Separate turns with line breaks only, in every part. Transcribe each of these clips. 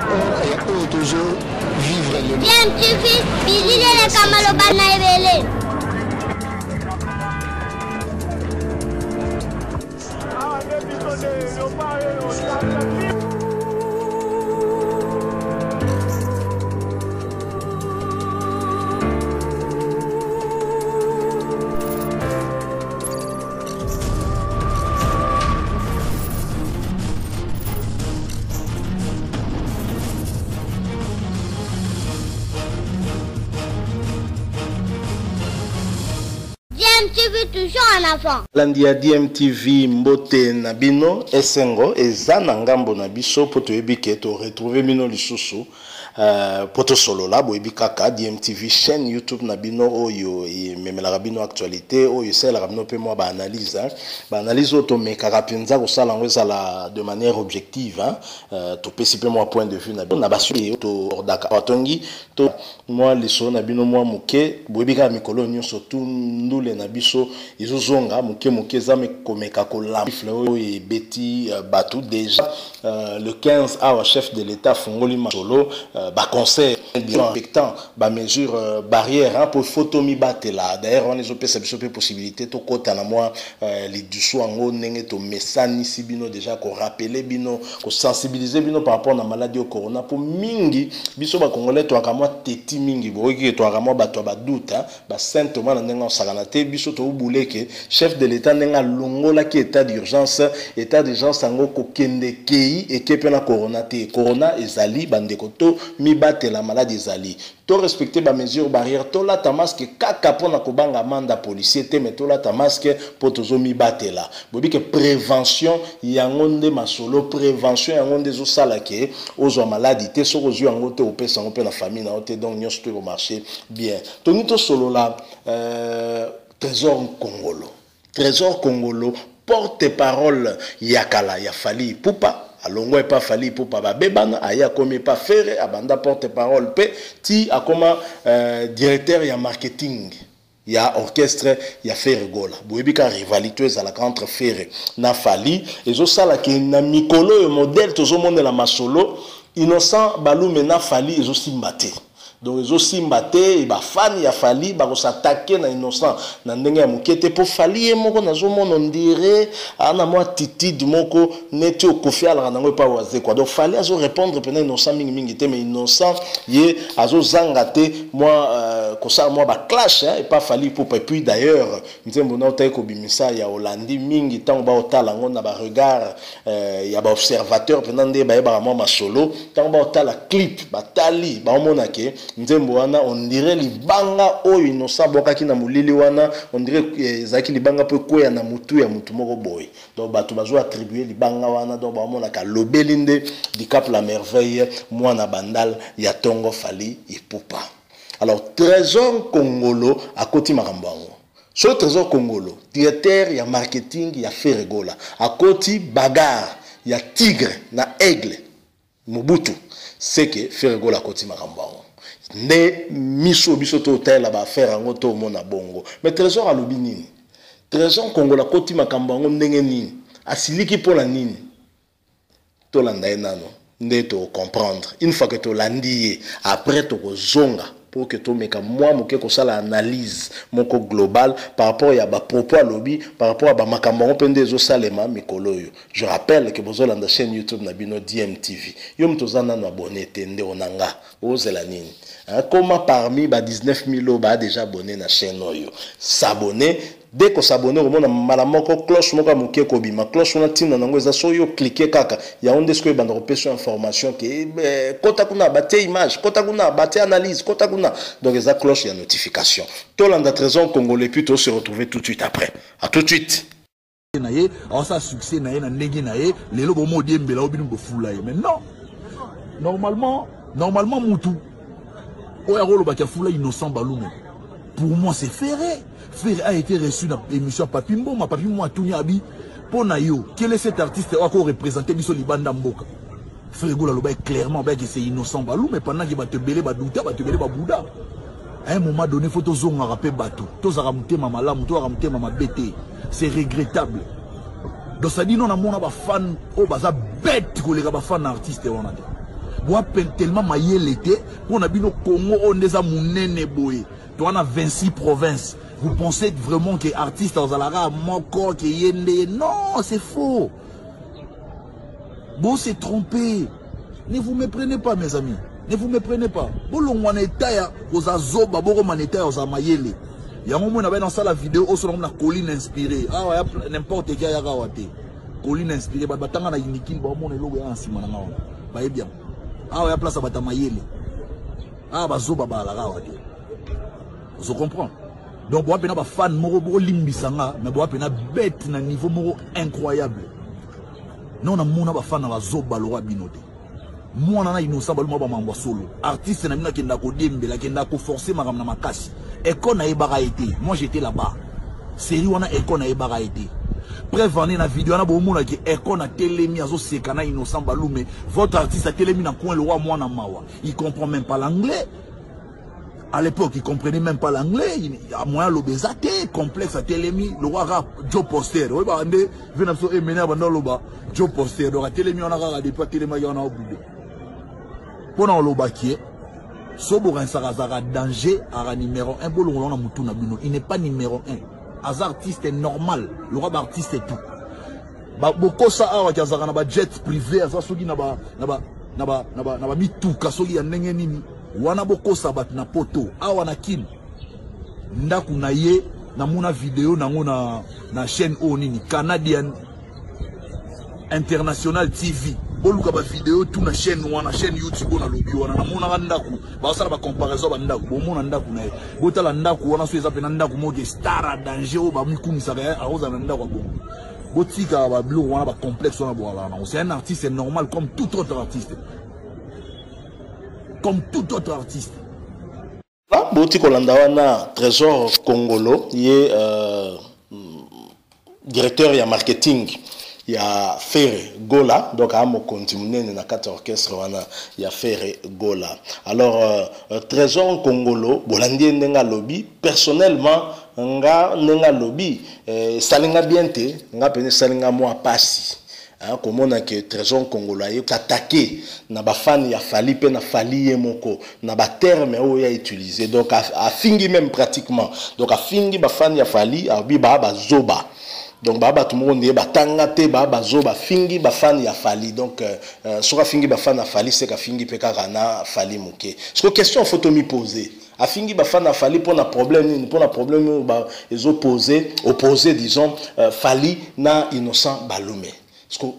rapport ya oyo tozo vivre lelo.
DMTV, bilili eleka maloba na ebele. DMTV toujours en avant.
Landi ya DMTV mbote na bino esengo eza na ngambo na biso po toyebi ke to retrouver bino lisusu Po tosolola, boyebi kaka DMTV chaine YouTube na bino oyo ememelaka bino actualite, oyo esalelaka bino pe mwa ba analyse hein. Ba analyse oyo tomekaka penza kosala yango ezala de manière objective hein. Topesi pe mwa point de vue na bino na ba sujets oyo to abordaka. Awa tongi to mwa lisolo na bino mwa moke, boyebi kaka mikolo oyo nionso tout ndule na biso ezo zonga moke moke, eza komeka kolamba oyo ebeti batu dejà. Le 15 awa chef de l'Etat afungoli masolo ba conseils respectant ba mesures barrières hein, po faut tomibatela. D'ailleurs wana ezopesa biso pe possibilité tokota na mwa lidusu yango ndenge tomesanisi bino déjà ko rappeler bino, ko sensibiliser bino par rapport na maladie oyo corona, po mingi biso ba congolais toaka mwa teti mingi, boyoki ke toaka mwa bato ya ba doute hein. Ba saint Thomas na ndenge osakana te, biso to boule ke chef de l'etat ndenge alongolaki etat d'urgence, etat d'urgence yango kokende ekeyi eke pe na corona te. Corona ezali ba ndeko, to mibatela, maladi ezali. To respecter ba mesures barrières, tolata masque kaka pona kobanga amende ya policier te, mais tolata masque po tozo mibatela. Boyebi ke prevention yango nde masolo, prevention yango nde ezo sala ke ozwa maladi te, soki ozwi yango te opesa yango pe na famille na yo te, donc nionso tout eko marcher bien. Tolingi tosolola euh, Tresor Nkongolo. Tresor Kongolo porte parole ya kala ya Fally Ipupa, alongwa epa Fally Ipupa babebana, aye akomi epa Ferre, abanda porte parole pe ti akoma euh, directeur ya marketing ya orchestre ya Ferre Gola. Boyebi ka rivalite ezalaka entre Ferre na Fally, ezosala ke na mikolo oyo modèle tozomonela masolo Innocent Balume na Fally ezosimba te. Donc ezo simba te et ba fans ya Fally bako s'attaquer na Innocent na ndenge ya mukie te po Fally ye moko nazo mona on dirait aza na mwa attitude moko neti oyo Koffi alaka nango epa Wazekwa. Donc Fally azo repondre pena Innocent mingi mingi te mais Innocent ye azo zanga te mwa kosala mwa ba clash hein epa Fally Ipupa. Et puis d'ailleurs nzembo na otaki kobimisa ya olandi mingi tango bao tala yango na ba regard ya ba observateur pena nde bayebaka mwa masolo tango bao tala clip batali bao mona ke nzembo wana on dirait libanga oyo Innocent abwakaki na molili wana on dirait ezalaki libanga po ekweya na mutu ya mutu moko boye donc batu bazo attribuer libanga wana donc bao mona ke alobeli nde Dicap la merveille mwana bandal ya tongo Fally Ipupa. Alors Tresor Nkongolo akoti makambo yango. Soki Tresor Kongolo, directeur ya marketing ya Ferre Gola, akoti bagarre ya Tigre na Aigle Mobutu, c'est que Ferre Gola akoti makambo yango. Nde miso biso to talela ba affaires yango to mona bongo. Mais Tresor alobi nini? Tresor Kongolo akoti makambo yango ndenge nini? Asiliki pona nini? Tolanda ye nanu nde to comprendre. Une fois que tolandi ye, après tokozonga pour que tomeka mwa moke kosala analyse moko globale par rapport ya ba propos alobi, par rapport ya ba makambo yango mpe nde ezosalema mikolo oyo. Je rappelle que bozolanda chaîne YouTube na bino DMTV. Yo moto oza nanu abonné te, ndeko na nga, ozela nini? Hein, koma parmi ba 19 000 oyo ba déjà abonné na chaîne oyo. S'abonner. Dès ko s'abonner okomona mbala moko cloche moko ya moke ekobima. Cloche wana ntina nango eza soki yo cliquer kaka yango nde sikoyo ebanda kopesa yo information ke kota kuna batie image, kota kuna batie analyse, kota kuna. Donc eza cloche ya notification. Tolanda Tresor Kongolo et puis to se retrouver tout de suite après. À tout de suite.
Na ye aosala succès na ye na ndenge na ye lelo bomo odiembela o bino bofula ye mais non normalement normalement mutu oyo akolobaki afula Innocent Balume pour moi c'est Ferré. Ferré a été reçu na émission ya Papi Mboma. Papi Mboma atuni abi mpo na yo quel est cet artiste oyo akoreprésente biso libanda mboka. Ferré Gola alobaki clairement bayaki c'est Innocent Balume pendant ke bato ebele baduta bato ebele babuda. À un moment donné faut tozongaka mpe bato tozalaka motema malamu tozalaka motema mabe te. C'est regrettable. Donc ça dit non namona bafan oyo baza bête koleka bafan na artiste wana te. Boa tellement mayele te mpo na bino. Congo oyo nde eza monene boye, toza na 26 provinces. Vous pensez vraiment que artiste azalaka moko, ke ye nde ye? Non, c'est faux. Bon, c'est trompé. Ne vous méprenez pas, mes amis, ne vous méprenez pas. Bolongwa na état ya koza zoba, bokoma na état ya kozala mayele. Yango mona bai nasala video oyo sonango na Colline Inspiré. Awa ya n'importe qui ayaka awa te. Colline Inspiré, bato batanga na Unikine baomona eloko ya na nsima na nga wana, bayebi yango. Awa ya place ya bato ya mayele, awa bazoba balaka awa te. Ozo comprendre? Donc boa mpena bafan moko, bokolimbisa nga, mais boa mpena bête na niveau moko incroyable. Non, namona bafan na bazoba lokwa bino te. Mwana na Innocent Baluma, bamambo ya solo, artiste na bino akenda kodiembela, akenda koforce makambo na makasi. Eko nayebaka ye te. Moi, j'étais là-bas, série wana, eko nayebaka ye te. Preuve ane na video wana, bomonaki eko na telemi, azoseka na Innocent Balume. Votre artiste atelemi na coin lokwa mwana mawa. Il comprend même pas l'anglais. À l'époque, il comprenait même pas l'anglais. Moyen aloba eza te. Complexe, atelemi lokwa rap Joe Poster. Oyebaka nde ve na biso emene ya banda oloba Joe Poster. Donc atelemi wana kaka, depuis atelemaki wana, obude mpo na olobaki ye. So bokanisaka azalaka danger, aka numéro 1, bolongola wana motu na bino. Il n'est pas numéro 1. Aza artiste normal lokwa baartiste tout. Bokosa awa ki azalaka na bajet privé, aza soki na ba na ba na ba na ba na bamituka soki ya ndenge nini wana. Bokosa bato na poto. Awa na Kine, ndako na ye, namona video nango na chaîne oyo nini, Canadian International TV. Boluka bavideo tu na chaîne wana, chaîne YouTube oyo nalobi wana. Namonaka ndako, bazosala bacomparaison bandako. Bomona ndako na ye, botala ndako wana. So eza mpena ndako moko star a danger oyo bamikumisaka, akozala na ndako ya bongo. Botika babiloko wana, bacomplexe wana boalaka nango. C'est un artiste normal comme tout autre artiste, comme tout autre artiste.
Bouti kolanda wana Trésor Kongolo, ye directeur ya marketing ya Ferre Gola. Donc aa mokonzi monene na kati ya orchestre wana ya Ferre Gola. Alors Trésor Kongolo, bolandi ye ndenge alobi. Personnellement, nga ndenge alobi esali nga bien te. Nga pene esali nga mwa pasi komona ke Trésor Kongolo aye attaqué na bafani ya Fally mpe na Fally ye moko na baterme oyo ya utilisé. Donc afingi même pratiquement, donc afingi bafani ya Fally, alobi baa bazoba. Donc baa bato moko ndeye batanga te, baa bazoba. Afingi bafani ya Fally. Donc soki afingi bafani ya Fally, seke afingi mpe kaka na Fally moke. Siko question faut tomipose: afingi bafani ya Fally mpo na problème nini? Mpo na problème oyo ezopose opposé, disons, Fally na Innocent Balume.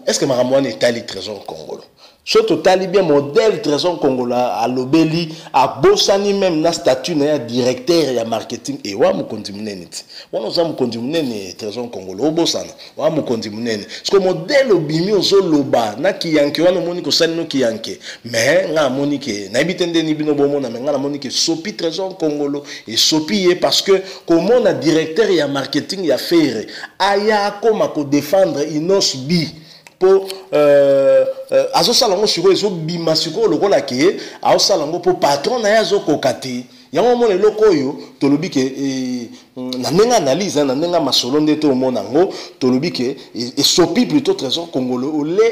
Est ce que makambo wana etali Trésor Kongolo? So totali bien modèle Trésor Kongolo alobeli, abosani même na statut na ya directeur ya marketing. Ewa mokonzi monene ti wana, oza mokonzi monene. Trésor Kongolo, obosana wa mokonzi monene. Parce que modèle obimi, ozoloba na kiyanke wana, omoni kosali no kiyanke. Mais nga namoni ke, nayebi te ndeni bino bomona, mais nga namoni ke sopi Trésor Kongolo, esopi ye, parce que komona directeur ya marketing ya Ferre aya akoma kodéfendre Innoss'B mpo azosala yango sikoyo, ezobima sikoyo lokola ke aosala yango mpo patron na ye azokoka te. Yango omona eloko oyo tolobi ke na ndenge analyse, na ndenge masolo nde tomona yango, tolobi ke esopi plutôt Trésor Kongolo. Ole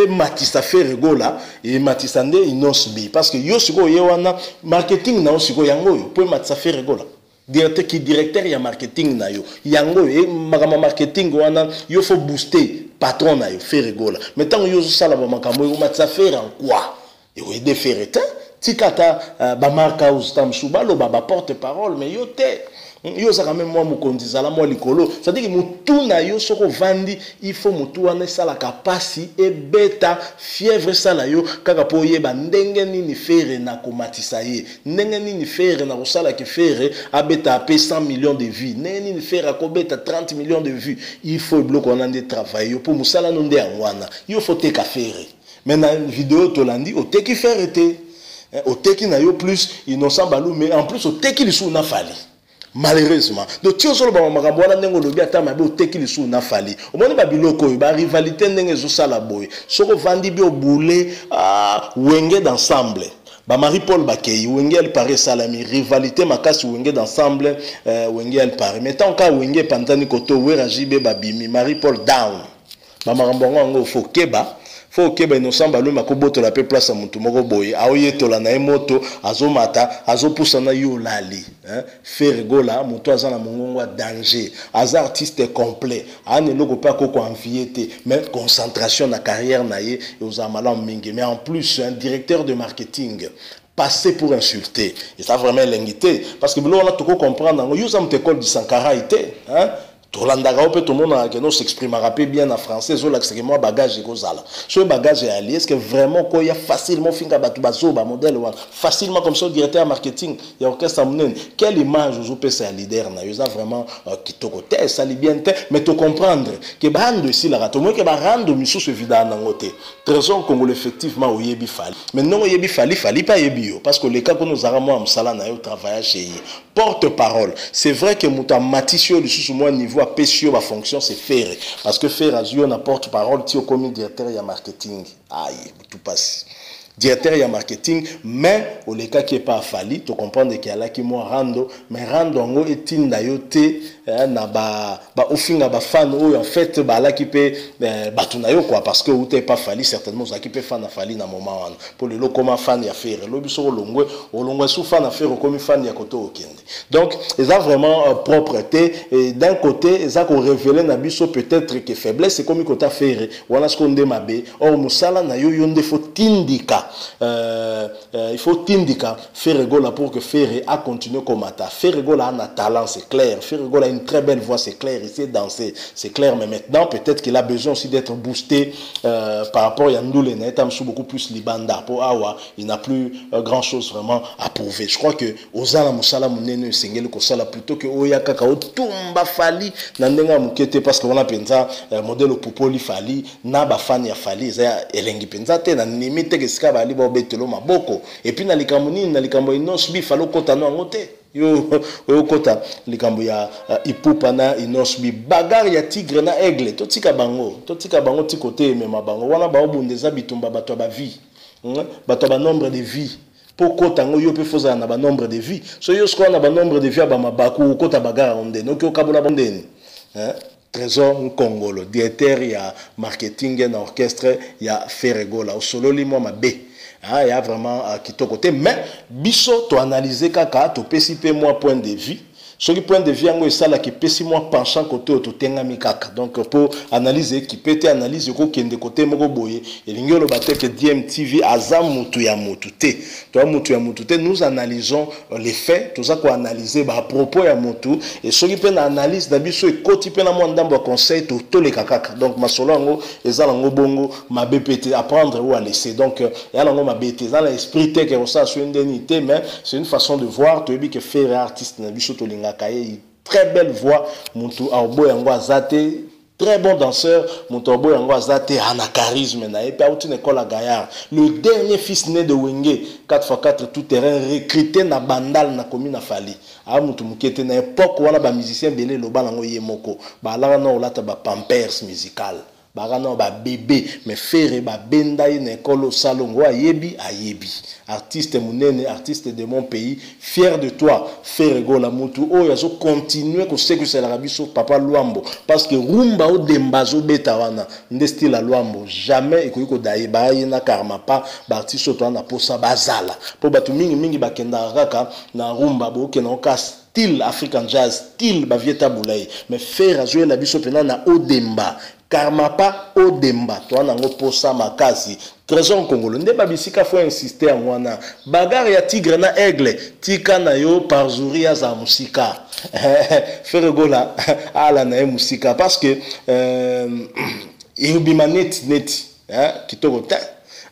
ematisa Ferre Gola, ematisa nde Innoss'B, parce que yo sikoyo ye wana marketing na yo sikoyo yango oyo mpo ematisa Ferre Gola. Directeur ki directeur ya marketing na yo yango oyo, makambo ya marketing wana, yo faut booster patron na yo Ferre Gola. Mais ntango yo ozosala bamakambo oyo, omatisa Ferre en quoi? Ekoaider Ferre te. Tika ata bamark house ta mosusu baloba, baporte parole, mais yo te. Yo ozalaka même mwa mokonzi, ezala mwa likolo. C'est-à-dire motu na yo, soki ovandi, il faut motu wana esalaka mpasi, ebeta fièvre, esala yo kaka mpo oyeba ndenge nini Ferre na komatisa ye, ndenge nini Ferre na kosalaki Ferre abeta ape 100 millions de vues, ndenge nini Ferre akobeta 30 millions de vues. Il faut biloko wana nde travaille yo, mpo mosala no nde yango wana. Yo faut teka Ferre. Mais na video tolandi, oteki Ferre te. Oteki na yo plus Innocent Balume, en plus oteki lisusu na Fally, malheureusement. Donc ti ozoloba makambo wana, ndenge olobi ata mabe, oteki lisusu na Fally. Omoni babiloko oyo, barivalité ndenge ezosala boye. Soki ovandi bi obule, ah, Wenge d'ensemble, bamarie Paul bakei, Wenge El Paris esalami, rivalité makasi, Wenge d'ensemble, Wenge El Paris. Mais ntango kaka Wenge epanzani, koto Wera, JB babimi, Marie Paul down. Bamakambo yango faut keba. Faut okeba, Innocent Balume akobotola mpe place ya motu moko boye, aoyetola na ye moto, azomata, azopusana, yo olali, hein? Ferre Gola, moto aza na mongongo ya danger, aza artiste complet, aa na eloko mpe akoko envie te, mais concentration na carrière na ye ozala malamu mingi. Mais en plus, un directeur de marketing passer pour insulter, eza vraiment elengi te, parce que biloko wana toko comprendre yango. Yo oza moto école du Sankara te, hein? Tolandaka yo mpe, tomonaka ke no s'exprimaka mpe bien na français, ezolakisaka mwa bagage ekozala. Soki bagage eyali, est ce que vraiment koya facilement ofinga bato bazoba modèle wana facilement comme ça, directeur ya marketing ya orchestre monene, quelle image ozopesa ya leader na yo? Eza vraiment kitoko te, esali bien te. Mais tocomprendre ke barando esilaka, tomoni ke barando misusu evidaka nango te. Trésor Congolo, effectivement oyebi Fally, mais ndenge oyebi Fally, Fally mpe ayebi yo, parce que oleka kuna, ozalaka mwa mosala na yo, travailla chez ye, porte parole. C'est vrai que moto amatisi yo lisusu mwa niveau, apesi yo bafonction, c'est Ferre, parce que Ferre azwi yo na porte parole ti okomi directeur ya marketing. Aye butu pasi, directeur ya marketing, mais olekaki epa a Fally. Tocomprendre ke alaki mwa rando, mais rando yango etinda yo te na ba, ba ofinga bafan oyo en fait balaki mpe bato na yo quoi, parce que outa epa Fally, certainement ozalaki mpe fan ya Fally na moment wana. Mpo lelo okoma fan ya Ferre, elobi soki olongwe, olongwe su fan ya Ferre, okomi fan ya kote okende. Donc eza vraiment propre te. Et d'un côté, eza korévéler na biso peut-être que faiblesse ekomi kota Ferre wana, sikoyo nde mabe. Or mosala na yo, yo nde faut tindika, il faut tindika Ferre Gola pour que Ferre a continué komata. Ferre Gola a un talent, c'est clair. Ferre Gola a une très belle voix, c'est clair. Il sait danser, c'est clair. Mais maintenant, peut-être qu'il a besoin aussi d'être boosté par rapport à ndule na ye beaucoup plus libanda. Pour awa, il n'a plus grand chose vraiment à prouver. Je crois que ozala mosala monene esengeli kosala plutôt que oya kaka otumba Fally na ndenge ya moke te, parce que wana mpenza modèle opupoli Fally na bafani ya Fally, eza elengi mpenza te. Na ndimi te esika bali baobetelo maboko. Et puis na likambo nini? Na likambo Innoss'B, Fally okota no yango te. Yo oyokota likambo ya Ipupa na Innoss'B, bagarre ya tigre na aigle. Totika bango, totika bango ti kote emema bango wana baobunda. Eza bitumba bato ya bavie, bato ya banombre de vie. Mpo kota yango, yo mpe fozala na banombre de vie. So yo sikoyo na banombre de vie ya bamabaku, okota bagarre yango ndeni? Oki okabola bango ndeni? Trésor Nkongolo, directeur ya marketing na orchestre ya Ferre Gola, osololi mwa mabe. Ah, ya vraiment kitoko te. Mais biso toanalyse kaka, topesi mpe mwa point de vue. Soki point de vue yango esalaka, epesi mwa penchant kote oyo totengami kaka. Donc mpo analyse ekipe te, analyse ekokende kote moko boye, elingi oloba te ke DMTV aza mutu ya mutu te. Toza mutu ya mutu te. Nous analysons les faits, toza koanalyse bapropos ya mutu. E soki mpe na analyse na biso ekoti mpe na mwa ndambo ya conseil, toleka kaka. Donc masolo yango eza nango bongo, mabe mpe te, apprendre ou à laisser. Donc eya nango mabe te, eza na esprit te ke kosala soki ndeni te, mais c'est une façon de voir. Toyebi ke Ferre, artiste na biso, tolingaka ye, très belle voix, mutu aoboya yango aza te, très bon danseur, moto aboya yango aza te, ana charisme na ye mpe, auti na école ya Gaillard, le dernier fils né de Wenge 4x4 tout terrain, recruté na Bandal na komi na Fally. Aa motu moke te. Na époque wana, bamusicien ebele eloba nango ye moko, balaka na kolata bapampers musical, baka na babebe. Mais Ferre, babenda ye na ekole osalongo, ayebi, ayebi, artiste monene, artiste de mon pays. Fier de toi, Ferre Gola, motu oyo azocontinue kosekiselaka biso papa Lwambo, parce que rumba odemba azobeta wana nde style ya Lwambo, jamais ekoki kodayeba ye na Karmapa. Baartiste oyo toza na posa bazala, mpo bato mingimingi bakendaka kaka na rumba, bookenda kaka style African jazz, style bavieta bulai. Mais Ferre azoyela biso mpena na odemba, Karmapa, odemba, toza nango posa makasi. Trésor Nkongolo nde babisika faut insiste yango wana. Bagarre ya tigre na aigle, tika na yo parzuri azala mosika, Ferre Gola ala na ye mosika, parce que ebima neti neti kitoko te.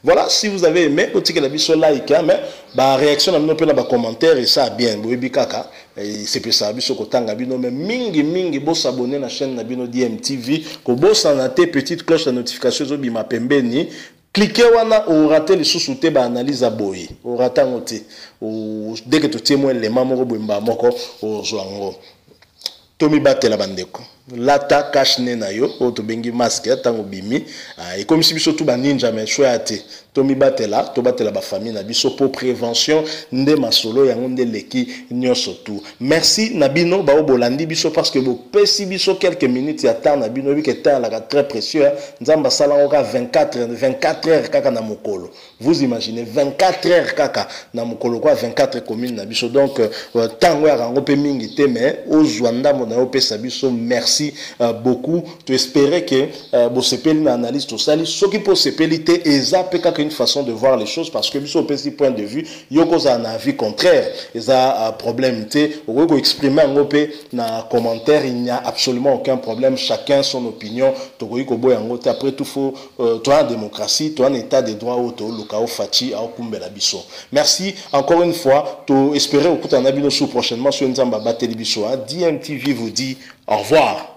Voilà, si vous avez aimé, botikela biso like, hein, mais baréaction na bino mpe na bacommentaire esa bien. Boyebi kaka, esepesaka biso kotanga bino. Mais mingi mingi, bosabone na chaîne na bino DMTV. Kobosana te petite cloche ya notification ezobima pembeni, clique wana, orate lisusu te baanalyse ya boye, orate yango te. Dès que totie mwa elema moko boye, mbala moko ozwa yango. Tomibatela, bandeko. Lata cache-nez na yo oyo tobengi masque ntango obimi. Ekomisi biso tu baninja, mais choix ya te. Tomibatela, tobatela bafamille na biso po prévention nde masolo yango nde leki nyonso tu. Merci na bino bao bolandi biso, parce que bopesi biso quelques minutes ya temps na bino. Oyebi ke temps alaka très précieux. Nzambe asalango kaka 24 heures kaka na mokolo. Vous imaginez, 24 heures kaka na mokolo kwa 24 commune na biso. Donc ntango yaka yango mpe mingi te, mais ozwa ndambo na yo opesa biso. Merci beaucoup. Toespérer ke bosepeli na analyse tosali. Soki mpo osepeli te, eza mpe kaka une façon de voir les choses, parce que biso opesi point de vue, yo kozala na avis contraire, eza problème te. Okoki koexprime yango mpe na commentaire, il n'y a absolument aucun problème. Chacun son opinion, tokoki koboya yango te. Après tout, faut toza na démocratie, toza na état de droit oyo toluka ofaci aokumbela biso. Merci encore une fois. Toespérer okutana na bino sous prochainement, soki Nzambe abateli biso. DMTV vous dit au revoir.